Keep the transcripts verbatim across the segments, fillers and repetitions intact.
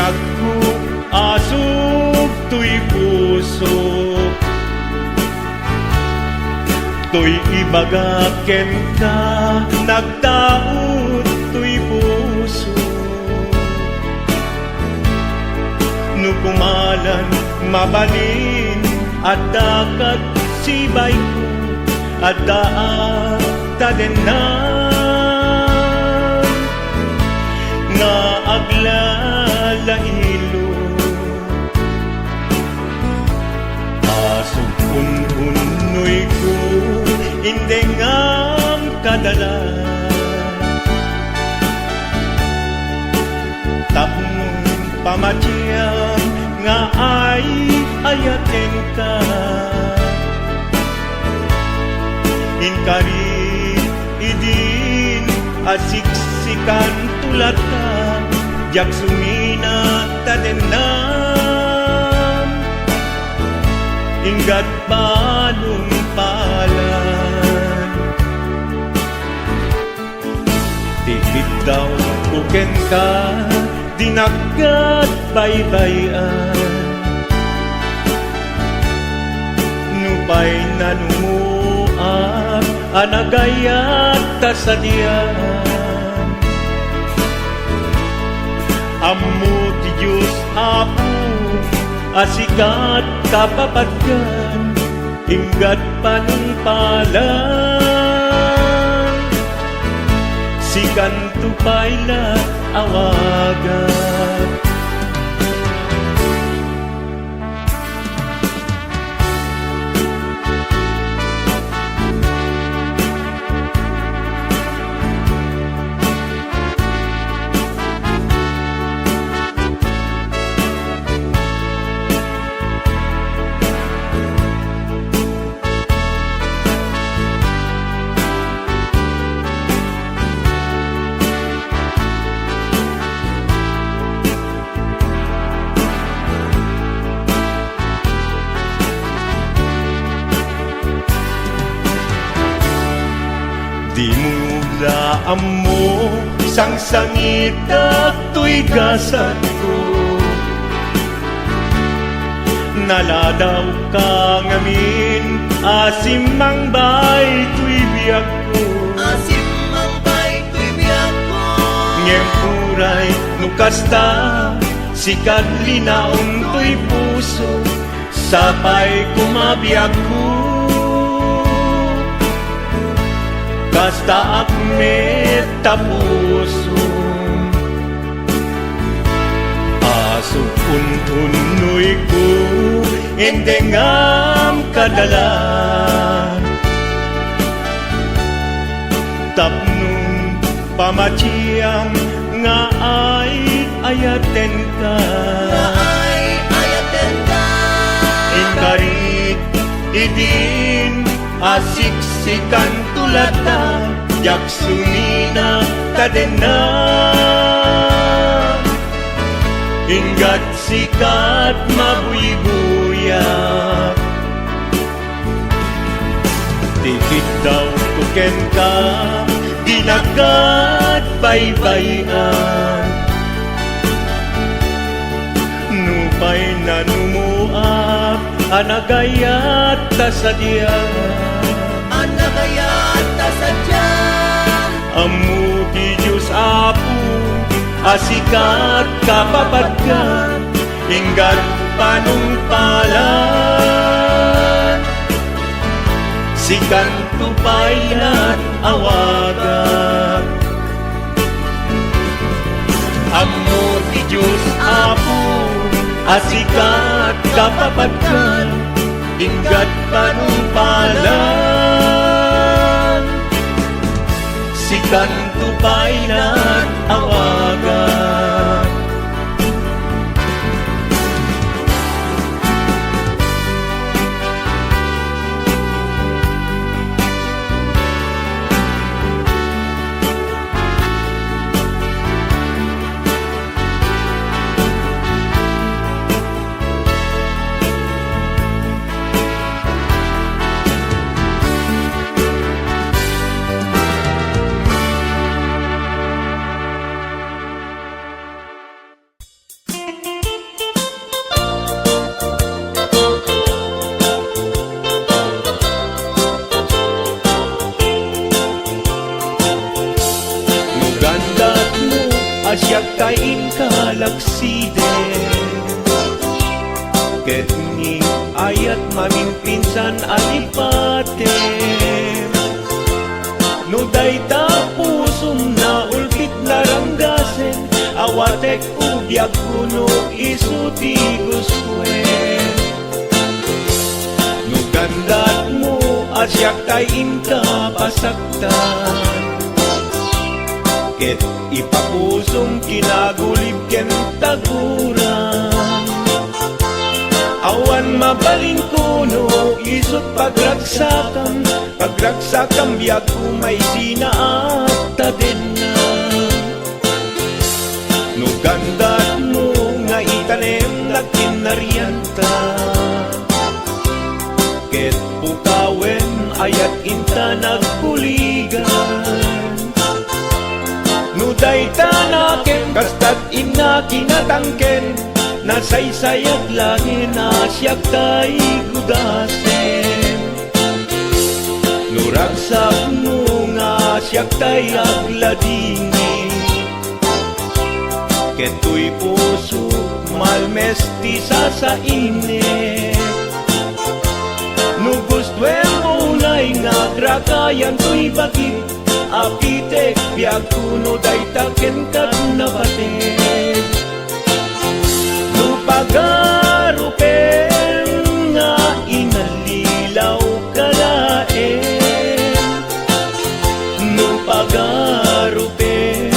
Agko, asug toy pusok. Toy ibagak kenka, nagtaud toy pusok. No kumalan, mabalin, adda kat sibayko, adda a tadennan nga aglalahilo. Asug ununnoyko, indengam kadalan. Tapno pamatiam nga ay-ayatenka. Inkari idin a siksikan to latta, diak sumina tadennan. Inggat panungpalan. Ti biddawko kenka, di naggatbaybay-an. Nupay nanumoak a nagayat ta sadian. Ammo ti Dios, Apo, a sikat kapapadkan, inggat panungpalan. Sikanto pay la awagan. Dimo la ammo, sangsangitak toy gasatko. Naladawka ngamin a simmangbay toy biagko. A simmangbay toy biagko. Ngem uray no kasta, sikat linaon toy puso, sapay koma biagko. Kastaak met ta puso. Asug ununnoyko, indengam kadalan. Tapno pamatiam nga ay-ayatenka. Nga ay-ayatenka. Inkari idin a siksikan to latta, diak sumina tadennan. Inggat sikat mabuybuyak. Ti biddawko kenka, di naggatbaybay-an. Nupay nanumoak a nagayat ta sadian. A nagayat ta sadian. Ammo ti Dios, Apo, a sikat kapapadkan, inggat panungpalan. Sikanto pay la awagan. Ammo ti Dios, Apo, a sikat kapapadkan, inggat panungpalan. Sikanto pay la awagan. Ket ni ayat maminpinsan a lipatem. No dayta pusom naulbit naranggasen, awatek biagko no isu ti gustoem. No gandatmo a siak tay inka pasaktan, ket ipapusom kinagulib ken taguram. Awan mabalinko no isut pagragsakam, pagragsakam biagko maisina a tadenna. No gandatmo nga itanem dagiti narianta, ket pukawem ayat inta nagbuligan. No dayta nakem kastat inna kinatangken, nasaysayat laeng a siak tay gudasem. No ragsakmo nga siak tay agladingit, ket toy pusok malmes ti sasainit. No gustoem unay nga agrakayan toy bagik, apitek biagko no dayta kenka napateg. No pagarupem nga inallilaw ka laeng, no pagarupem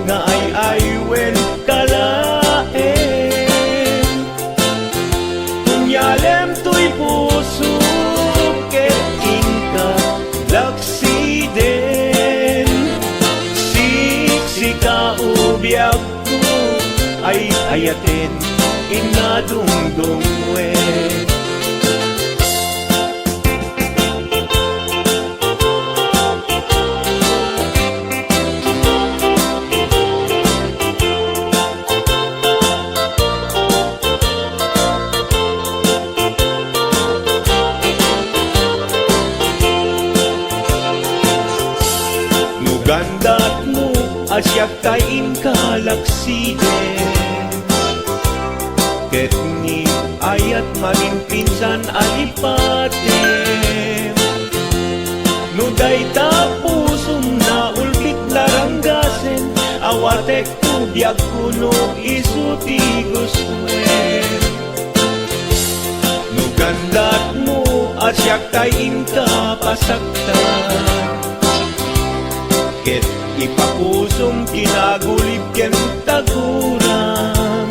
nga ay-aywen ka laeng, kunyalem toy pusok ket inka laksiden. Siksika o biagko, ay-ayaten inna dungdungwe. No gandatmo a siak tay inka laksiden, ket ni ayat maminpinsan a lipatem. No dayta pusom naulbit naranggasen, awatek biagko no isu ti gustoem. No gandatmo a siak tay inka pasaktan, ket ipapusom kinagulib ken taguram.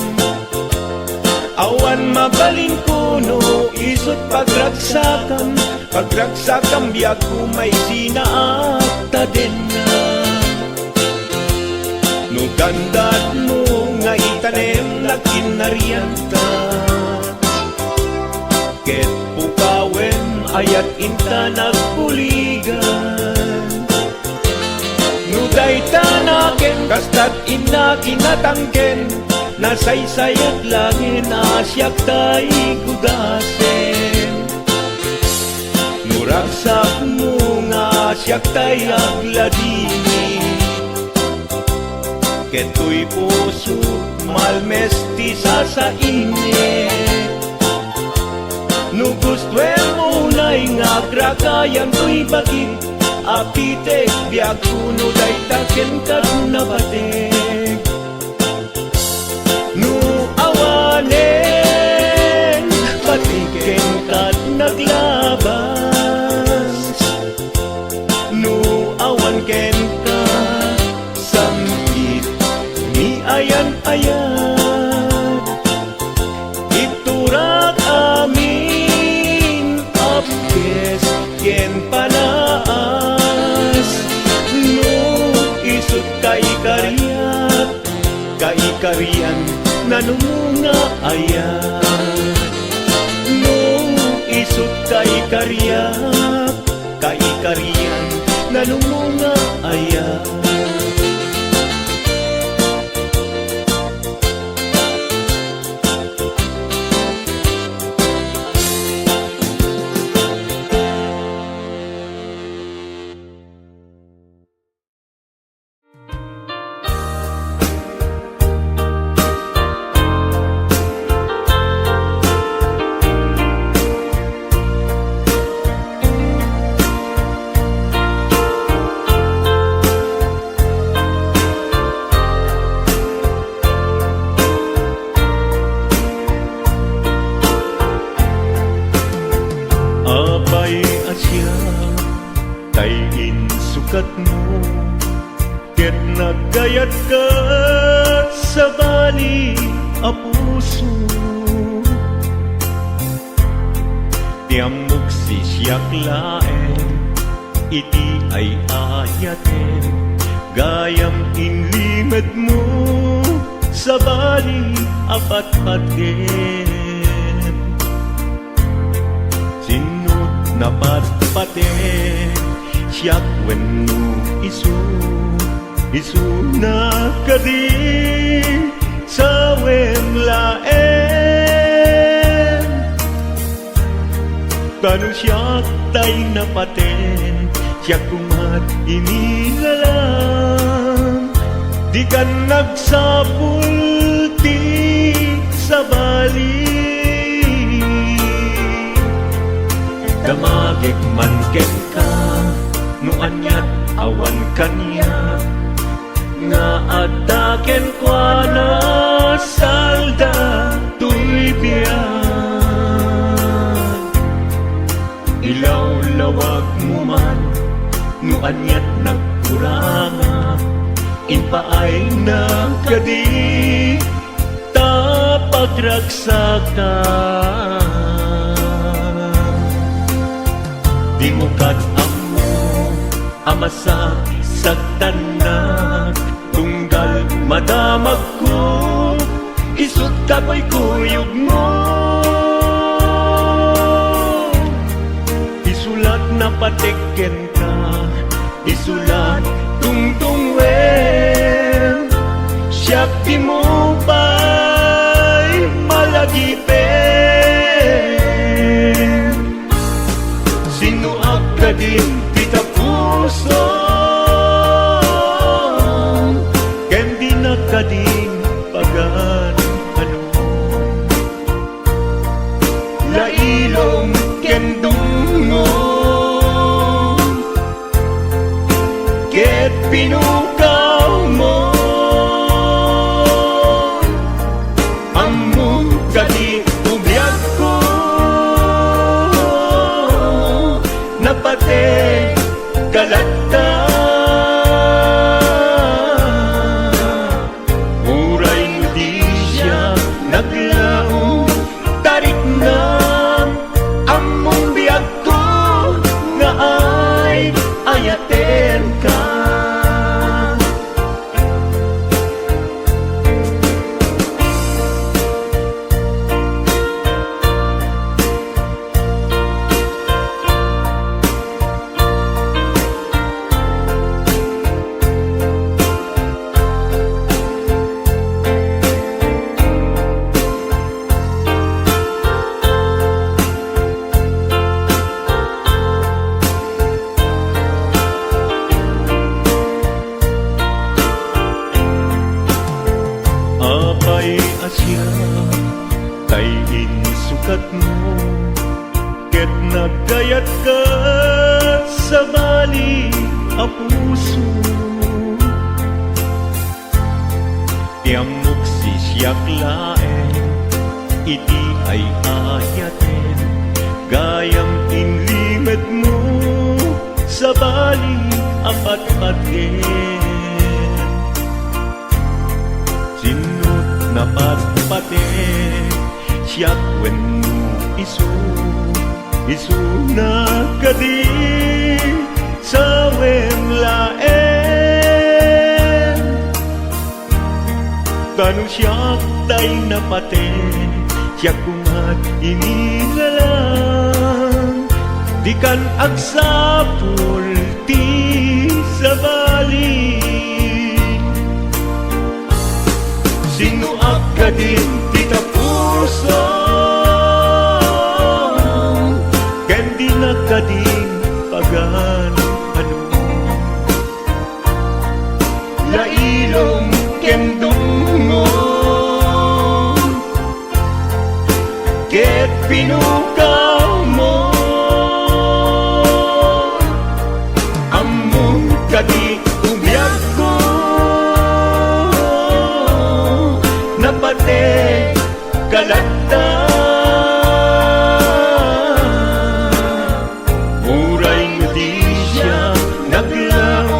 Awan mabalinko no isut pagragsakam, pagragsakam biagko maisina a tadenna. No gandatmo nga itanem dagiti narianta, ket pukawem ayat inta nagbuligan. No dayta nakem kastat inna kinatangken, nasaysayat laeng a siak tay gudasem. No ragsakmo nga siak tay agladingit, ket toy pusok malmes ti sasainit. No gustoem unay nga agragayan toy bagim, apitek biagko no dayta kenka napateg. No awanen, pati kenka naglabas. No awan kenka, sangkit ni ayan-ayan. Iturak amin, apkes ken panaas. No isut kaikariak, kaikarian nanumunga aya. No isut kaikariak, kaikarian nanumunga aya. katno, ket nagkayat ka, sabali a puso. Ti ammok, siak laeng iti ay-ayatem, gayam inlimedmo, sabali a patpatem. Sinno napatpatem, siak wenno isu? Isuna kadi, sawem laeng. Ta no siak tay napaten, siak koma ti inilalang. Dikan agsapul ti sabali. Damagek man kenka, no aniat awan kaniak, nga adda kenkuana salda toy biag. Ilawlawagmo man no aniat nagkurangak, impaayna kadi ta pagragsakak. Dimo ket ammo a masaksaktannak, tunggal madamagko, isut' kakuykuyogmo. Isulat napatek kenka, isulat tungtungwem, siak ti mupay malagipen. Sinnoak kadin ti tapusom, ken dinak kadin pagan-anom. La ilong ken dungngom, ket pinukawmo. Ammom kadi ti biagko, napatek ka latta. Uray no di siak naglaom, tariknam, ammom biagko nga ay-ayatenka. Apay a siak tay insukatmo, ket nagkayat ka, sabali a puso. Ti ammok, siak laeng iti ay-ayatem, gayam inlimedmo, sabali a patpatem. Sinno napatpatem, siak wenno isu? Isuna kadi, sawem laeng. Ta no siak tay napaten, siak koma ti inilalang. Dikan agsapul ti sabali. Sinnoak kadin ti tapusom, ken dinak kadin pagan-anom. La ilong ken dungngom, ket pinukawmo. Ammom kadi ti biagko, napatek ka latta. Uray no di siak naglaom,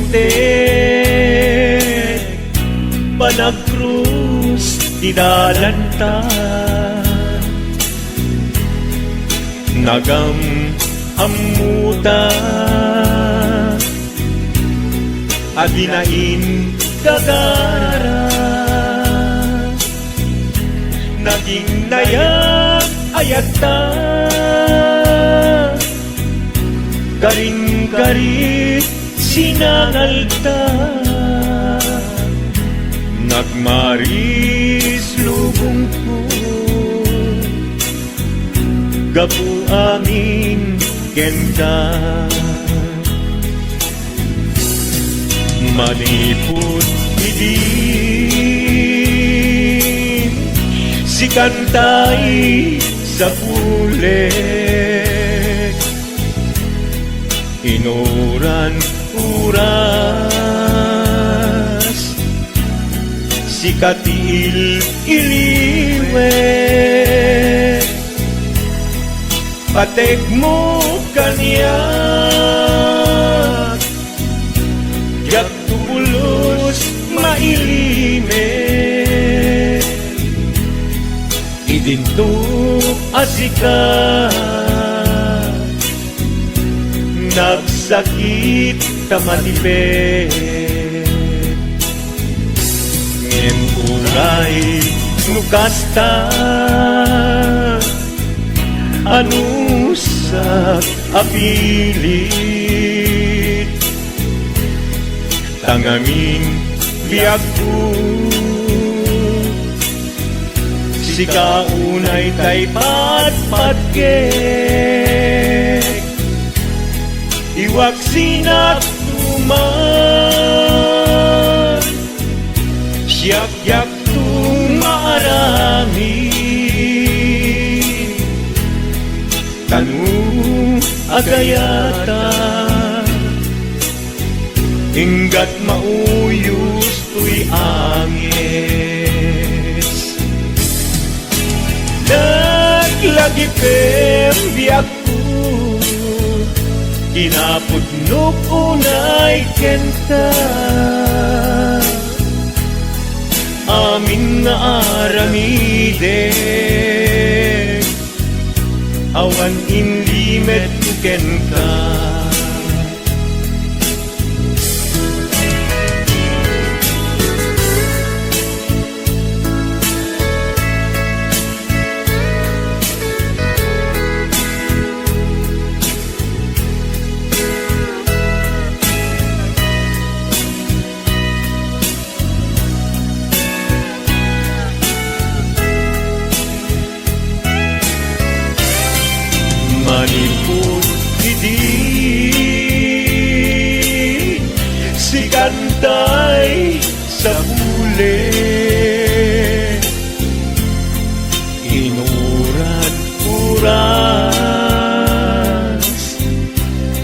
Ket panagkrus ti dalanta. Nagam-ammota a dina ingagara. Naging nayag-ayatta. Karin-karit sinangalta. Nagmaris lubongko gapu amin kenka. Manipud idin, sikantay sapulek. Inuran oras, sika ti il-iliwek. Patekmo kaniak, diak pulos mailimek. Idinto a sika, nagsakit ta matipek. Ngem uray no kasta, anusak a pilit, ta ngamin biagko, sika unay tay patpatkek. Iwaksinak man, siak diakto maaramid. Kano agayata, inggat mauyos toy angis. Naglagipem biagko, kinapudnok unay kenka. Amin nga aramidek, awan inlimetko kenka. Manipud idi, sikantay sapulek. Inuran oras,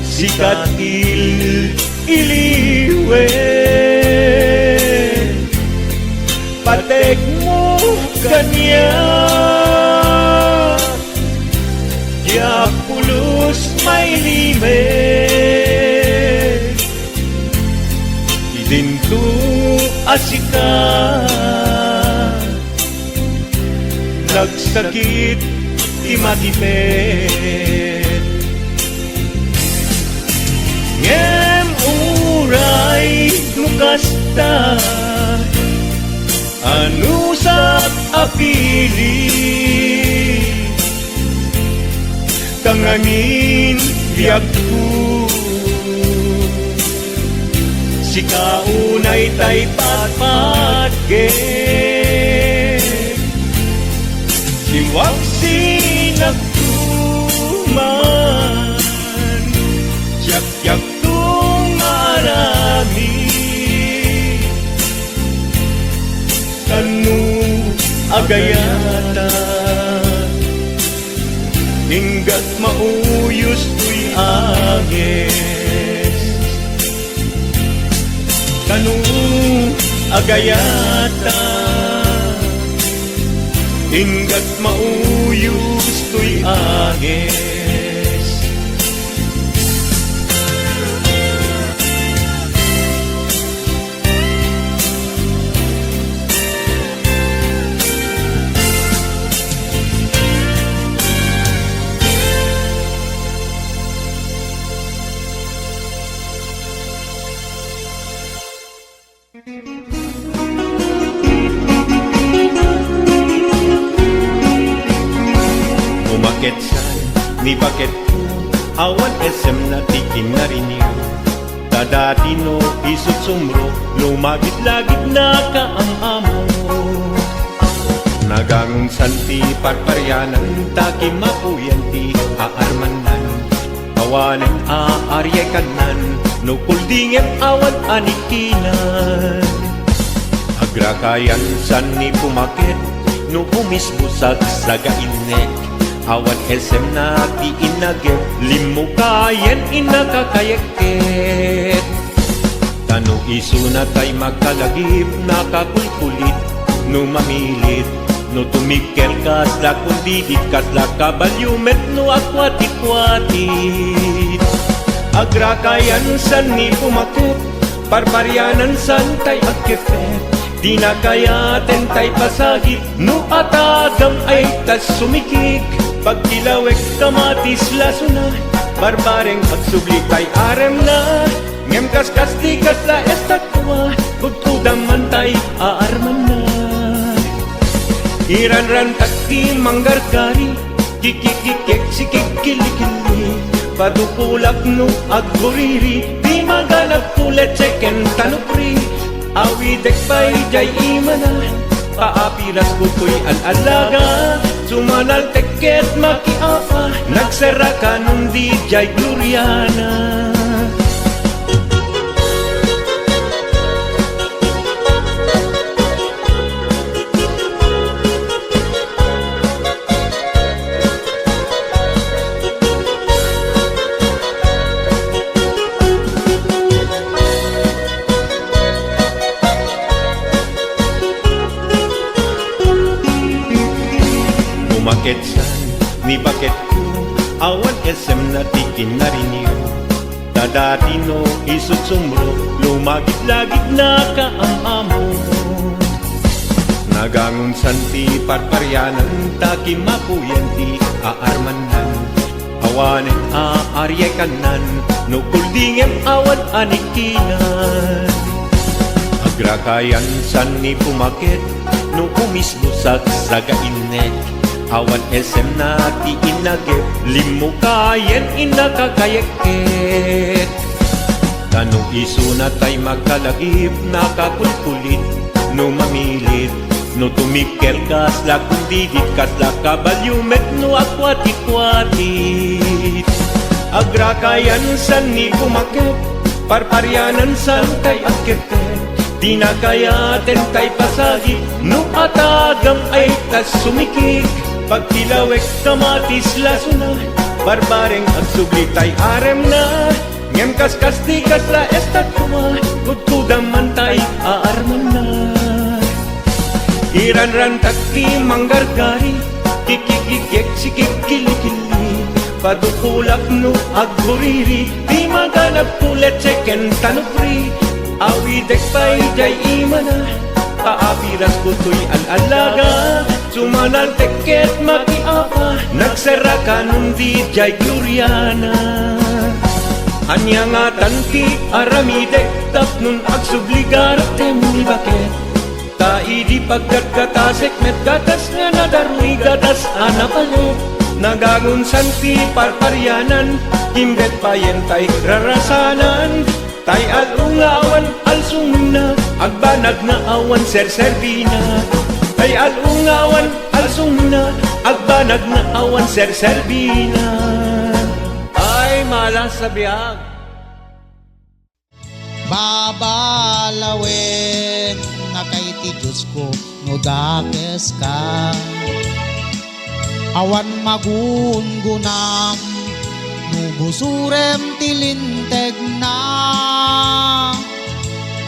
sikat il-, iliwek. Patekmo kaniak, diak pulos mailimek. Idinto a sika, nagsakit ti matipek. Ngem uray no kasta, anusak a pilit, ta ngamin biagko, sika unay tay patpatkek. Siwaksinakto man, siak diakto maaramid. Kano agayata, inggat mauyos toy angis. Kano agayata, inggat mauyos toy angis. Umaketsan ni baketko, awan S M na ti kinariniw. Ta dati no isu't sumro, lumagit-lagit nakaam-amo. Nagangonsan ti parparianan, ta kimmapuyan ti aarmannan. Awanen a ariay kannan, no kuldingem awan anikinan. Agrakayansan ni pumaket, no umisbusag sagainnek. Awan S M na ti inagek, limmukayen inakakayekket. Ta no isuna tay makalagip, nakakulkulit no mamilit. No tumikkel kasla kundidit, kasla kabalio met no akuatikkuatit. Agrakayansan ni pumaket, parparianansan tay agkepet. Dina kayaten tay pasagit, no atagam ay ta sumikig. Pagkilawek kamatis lasuna, barbareng agsubli tay aremna. Ngem kaskas ti kasla estatua, kudkudam man tay aarmanna. Iranrantak ti manggargari, kikikikek sikikkilikili. Padukulak no agburiri, ti maganagko letse ken tanukri. Awidek pay jay imana, paapirasko toy al-allaga. Sumanaltek ket makiapa, nagserraka nundi jay gloriana. Umaketsan ni baketko, awan S M na ti kinariniw. Ta dati no isu't sumro, lumagit-lagit nakaam-amo. Nagangonsan ti parparianan, ta kimmapuyan ti aarmannan. Awanen a ariay kannan, no kuldingem awan anikinan. Agrakayansan ni pumaket, no umisbusag sagainnek. Awan S M na ti inagep, limmukayen inakakayekket. Ta no isuna tay makalagip, nakakulkulit no mamilit. No tumikkel kasla kundidit, kasla kabalio met no akuatikkuatit. Agrakayansan ni pumaket, parparianansan tay agkepket. Dina kayaten tay pasagit, no atagam ay ta sumikig. Pagkilawek kamatis lasuna, barbareng agsubli tay aremna. Ngem kaskas ti kasla estatua, kudkudam man tay aarmanna. Iranrantak ti manggargari, kikikikek sikikkilikili. Padukulak no agburiri, ti maganagko letse ken tanukri. Awidek pay jay imana, paapirasko toy al-allaga. Sumanaltek ket makiapa, nagserraka nundi jay gloriana. Ania ngatan ti aramidek tapnon agsubli garatem ni baket? Ta idi paggatgatasek met gatas nga nadaruy, gatas a napalit. Nagangonsan ti parparianan, imbet payen tay rarasanan. Tay al-o nga awan alsungna, agbanag nga awan serserbina. Tay al-o nga awan alsungna, agbanag nga awan serserbina. Ay, malas a biag. Babalawen nga kay ti Diosko no dakeska. Awan magungunam no busurem ti lintegna.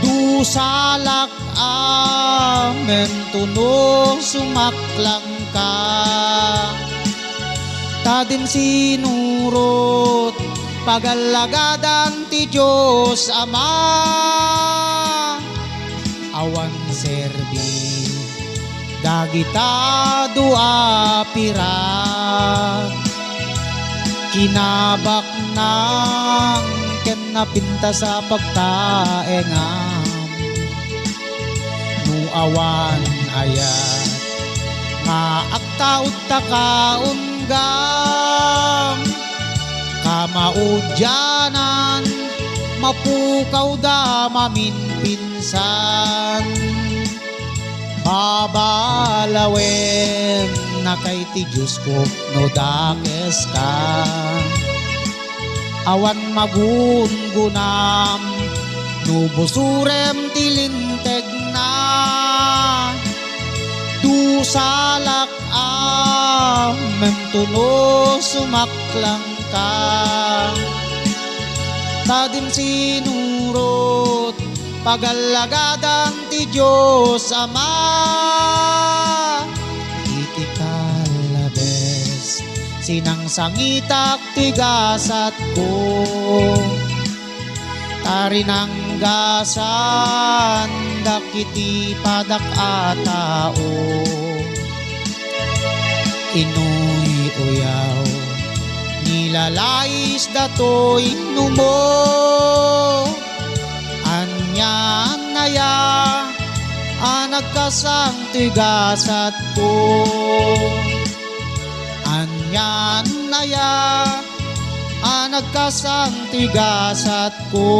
Dusalak amen tuno sumaklangka. Ta din sinurot pagallagadan ti Dios Ama. Awan serbi dagita dua pirak, kinabaknang ken napintas a pagtaengam. Awan ayat nga agtaudta kaunggam, kamaudianan, mapukawda maminpinsan. Babalawen na kay ti Diosko no dakeska. Awan magungunam no busurem ti lintegna. Dusalak a memtuno sumaklangka. Ta dimsinurot pagallagadan ti Dios Ama. Iti kalabes, sinangsangitak ti gasatko. Ta rinanggasan dagiti padak a tao. Inuy-uyaw, nilalais datoy numo. Anian aya a nagkasang ti gasatko? Anian aya a nagkasang ti gasatko?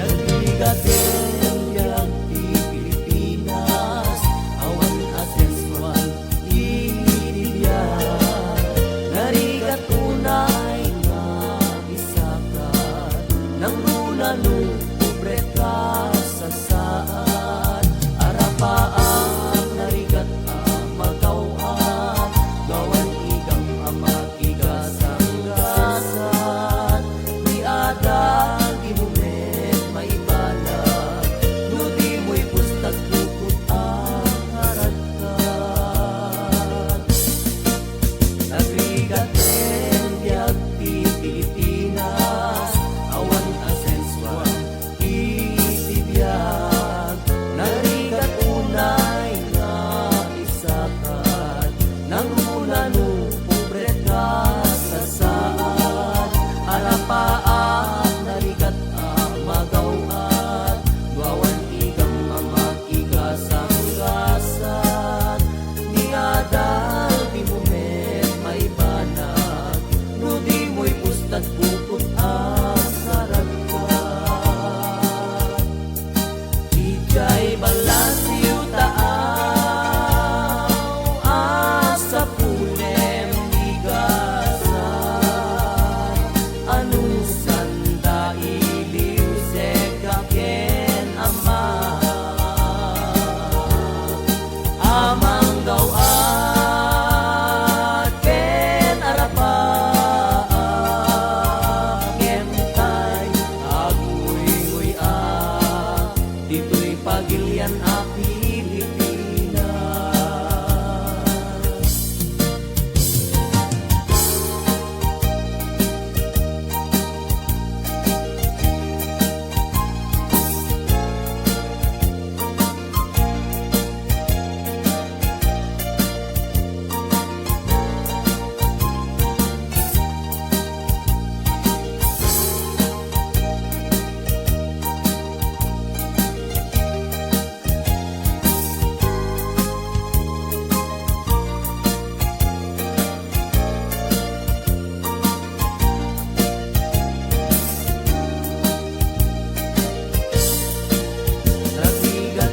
Nagrigat ti biag ti Pilipinas, awan a sensual iti biag. Narigat unay nga isakat, nangruna no pobre ka sasaad. Arapaak narigat a magaw-at, gawan igam a makigasanggasat. Ni adal dimo met maibanag, no dimo ipustat bukod a karatkat. Nagrigat ti biag ti Pilipinas, awan a sensual iti biag. Narigat unay nga isakat, nangruna no pobre ka sasaad. Arapaak narigat a magaw-at, gawan igam a makigasanggasat. Ni adal dimo met maibanag, no dimo ipustat bukod a karatkat. Idiay Palacio Taaw a sapulem ti gasat, anusan da iliw seka ken ama. Amang gaw-at ken arapaak, ngem tay aguyngoyak ditoy pagilian a Pilipinas. Narigat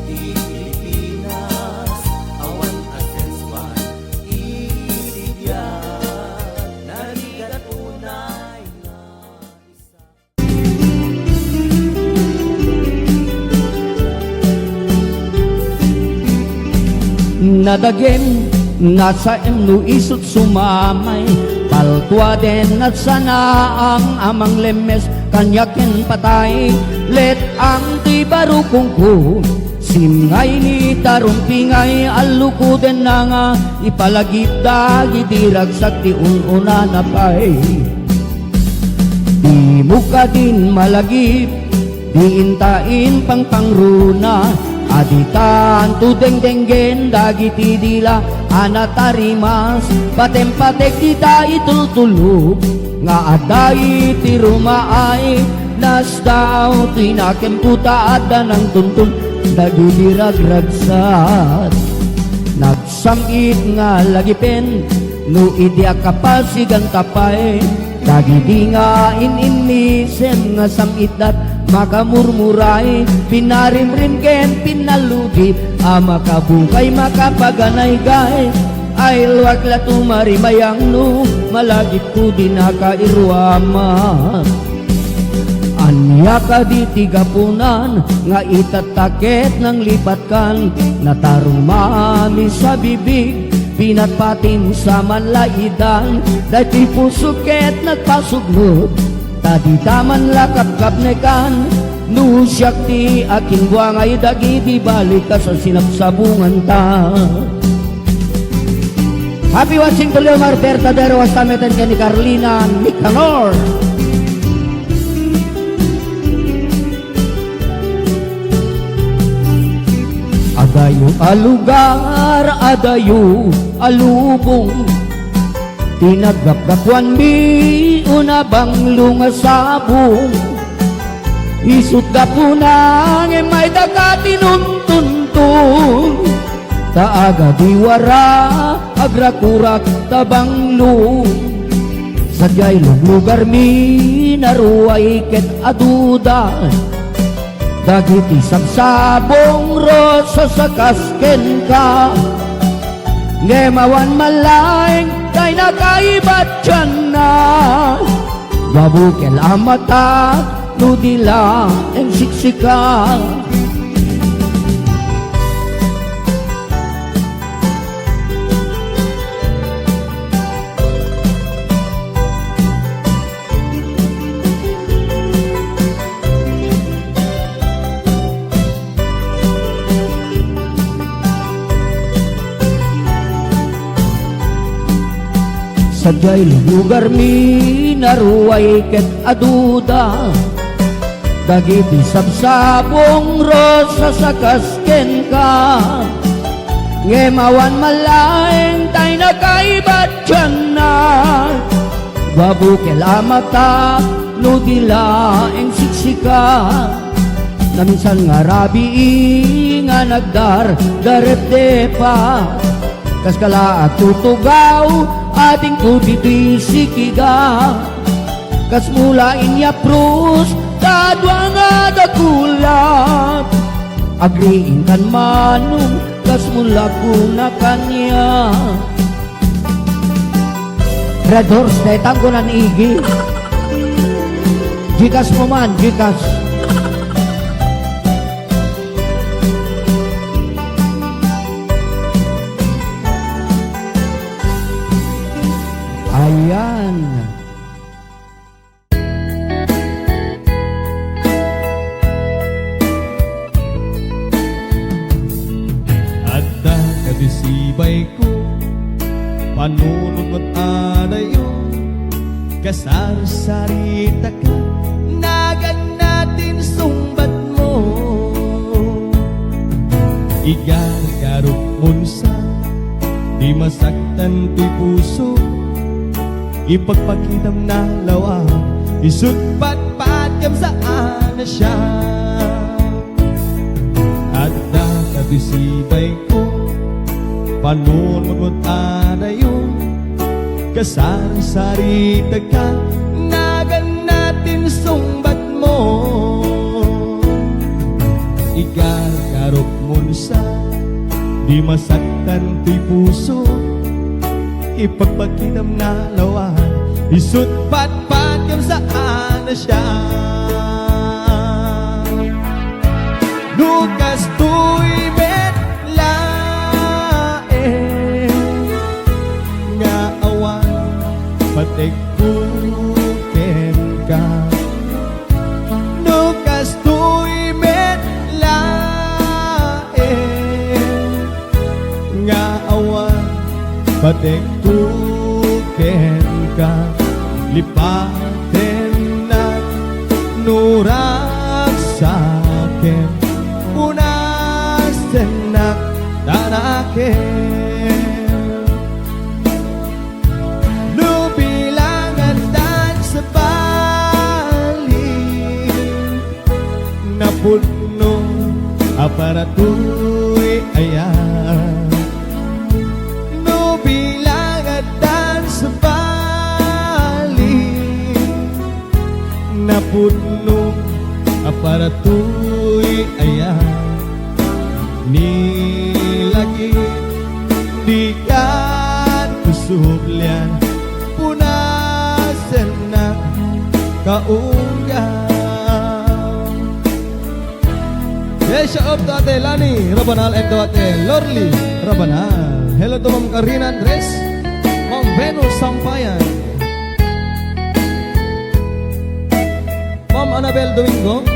ti Pilipinas, awan a sensual iti biag. Narigat unay nga isa. Nadagem, nasaem no isut sumamay. Paltuaden, nagsanaang a manglemmes, kaniak ken patay. Let-ang ti barukongko. Singay ni tarumpingay, allukodenna nga ipalagip dagiti ragsak ti un-unana pay. Dimo kadin malagip, diinta impangpangruna, a ditanto dengdenggen dagiti dila a natarimas, patempatek dita itultulog, nga adda iti rumaay, nasdaaw ti nakempo ta adda nangtuntun dagiti ragragsak. Nagsam-it nga lagipen no idi a kapasiganta pay, dagidi nga in-innisem nga sam-itdat makamurmuray, pinarimrim ken pinaludi a makabukay, makapaganay gay. Ay luak la tumarimayang no malagipko di nakairuaman. Ania kadi ti gapunan nga itatta ket nanglipatkan? Natarumami sa bibig, pinatpatim sa manlaidan, daytoy puso ket nagpasugnod, ta dita man la kapkapnekan, no siak ti akinbuangay dagiti balik a sinapsabonganta. Happy watching to Leomar Bertadero, hasta metten ken ni Carlina Nicanor. Adayo a lugar, adayo a lubong, ti naggapgapuanmi una banglo nga sabong. Isut' gapuna ngem mayda ka tinuntuntun, ta agadiwara agrakurak ta banglo. Sadiay luglugarmi naruay ket aduda dagiti sabsabong rosas a kas kenka. Ngem awan malaeng tay nakaibat tianna. Babukel a mata no di laeng siksika. Sadiay luglugarmi naruay ket aduda dagiti sabsabong rosas a kas kenka. Ngem awan malaeng tay nakaibat tianna. Babukel a mata no di laeng siksika. Naminsan nga rabii nga nagdardarepdepa, kas kala a tutugaw, adingko ditoy sikiga. Kasmo la inyapros ta dua nga dakulak. Agriingkan manong kasmo la kuna kaniak. Red Horse, daytan ko nan igi. Gcash mo man, Gcash. Ayan. Adda kadisibay ko, panunot met adayo, kasarsarita ka, naganna ti insungbat mo. Igargarok mon sa, di masaktan ti puso, ipagpakitam na lawa, isut' patpat ngem saan a siak. Adda kadisibay ko, panunot met adayo, kasarsarita ka, naganna ti insungbat mo. Igargarok mon sa, di masaktan ti puso, ipagpakitam na lawa, isut' patpat ngem saan a siak. No kastoy met laeng nga awan pategko kenka. No kastoy met Tekko kenka, lipatennak, no ragsakem, punasennak, tanakem. No bilang addan sa bali, napudno a paratoy aya. No bilang addan sa bali, napudno a paratoy aya. Ni lagi, dikan ko sublian, punasennak, kaunggan. Yes, shout out to Ate Lani Rabanal and to Ate Lorly Rabanal. Hello to Ma'am Karina Andres, Ma'am Venus Sampayan, Ma'am Annabel Domingo.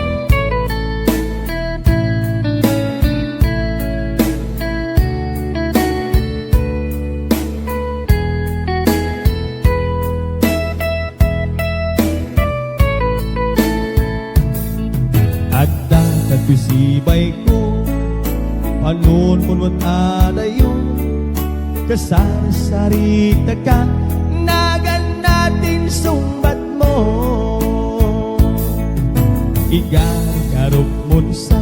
Adda kadtoy sibayko, panunmunot adayo, kasarsaritaka, nagan natin sungbatmo. Igagarupmon sa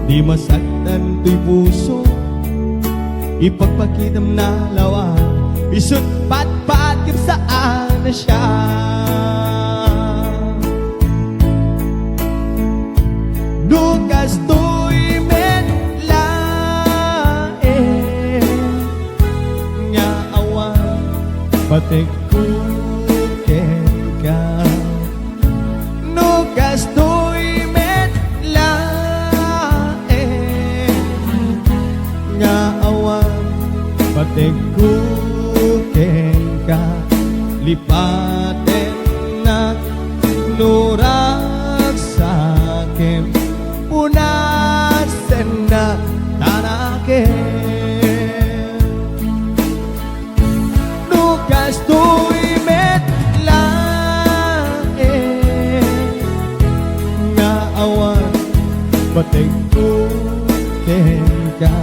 di masaktan toy puso, ipagpakitam na lawa, isut patpat kipsaan na siya. No kastoy met laeng nga awan patekko kenka. No kastoy met laeng nga awan patekko kenka, lipatennak no ragsakem, punasennak tanakem. No kastoy met laeng nga awan patekko kenka.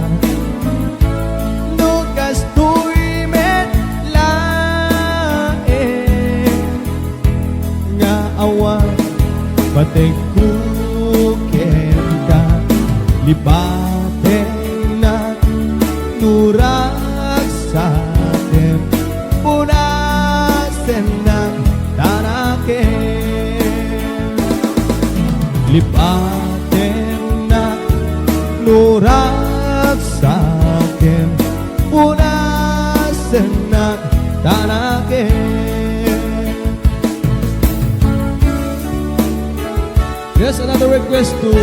No kastoy met laeng nga awan patekko kenka, lipatennak no ragsakem, punasennak tanakem. Lipatennak no ragsakem, punasennak tanakem. Yes, another request to,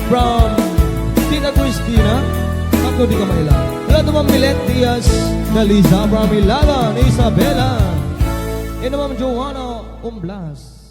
from Tita Christina. Ako di ka maila. Hello to Ma'am Milet Diaz, Daliza from Ilagan, Isabela. And Ma'am Joanna Umblas.